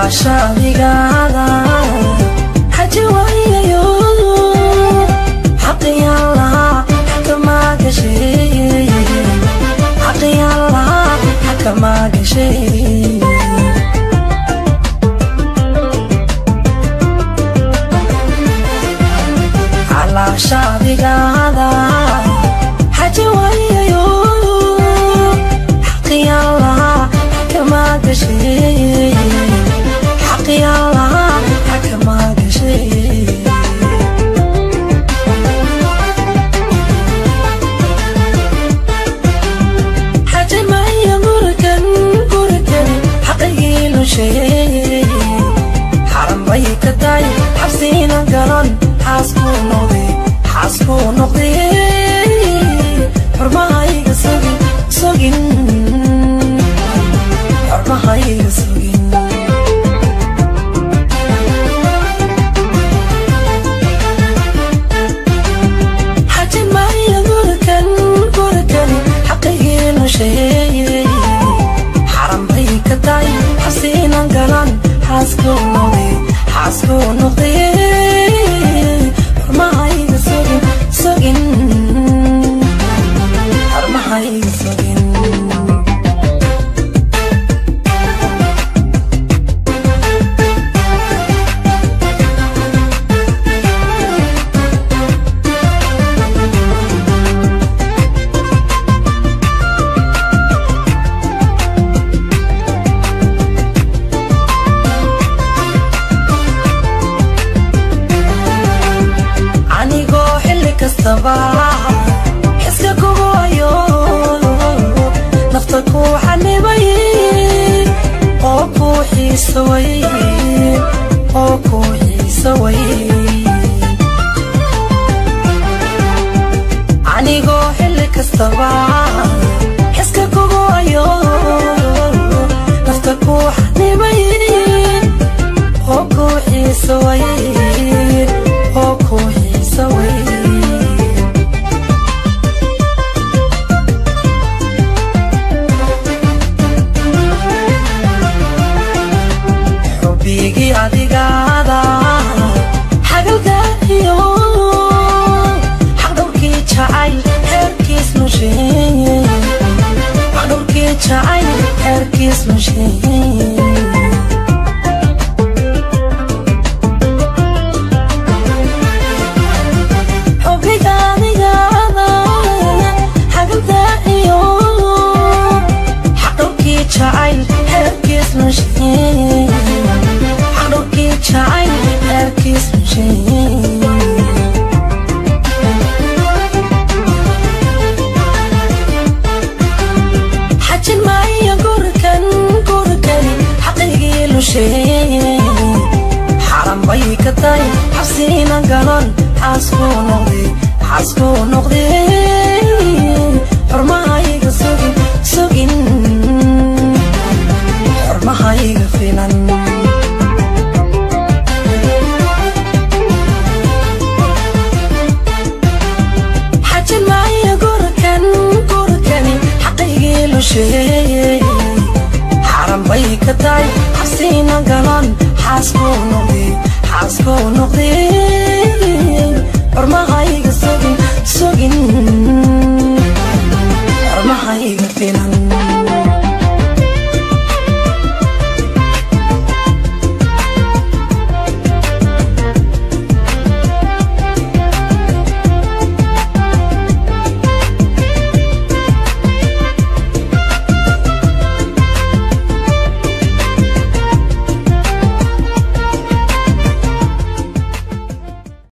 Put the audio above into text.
Calaashaadigaada xaji waayayo xaqiyaan lahaa xakamaa gashay xaqiyaan lahaa xakamaa gashay Calaashaadigaada xaji waayayo xaqiyaan lahaa xakamaa gashay xaqiyaan lahaa xakamaa gashay Xaji maya gurigan gurigan xaqigii lusheeyey xaran bay ka tahay xabsiina galan xaaskuu noqday xaaskuu noqday xurmahayga sugin sugin xurmahayga sugin Xaji maya gurigan gurigan xaqigii lusheeyey xaran bay ka tahay xabsiina galan xaaskuu noqday xaaskuu noqday xurmahayga sugin sugin xurmahayga sugin Anigoo xilli kastaba xiska kugu hayo nafta kuu xanibay oo kuu xiisa way oo kuu xiisa way Anigoo xilli kastaba xiska kugu hayo nafta kuu xanibay oo kuu xiisa way oo kuu xiisa way Xubbigii adigaada xagalka iyo xaqdhowrkii jacayl xeerkiis nusheeye xaqdhowrkii jacayl xeerkiis nusheeye Xubbiga adigaada xagalka iyo xaqdhowrkii jacayl xeerkiis nusheeye xaqdhowrkii jacayl xeerkiis nusheeye Xajin maayo gurigan gurigani xaqigii lusheeye xaran bay ka tahay xabsiina galan xaaskuu noqday xaaskuu noqday xurmahayga sugin sugin xurmahayga filan Xajin maayo gurigan gurigani xaqigii lusheeye xaran bay ka tahay xabsiina galan xaaskuu noqday xaaskuu noqday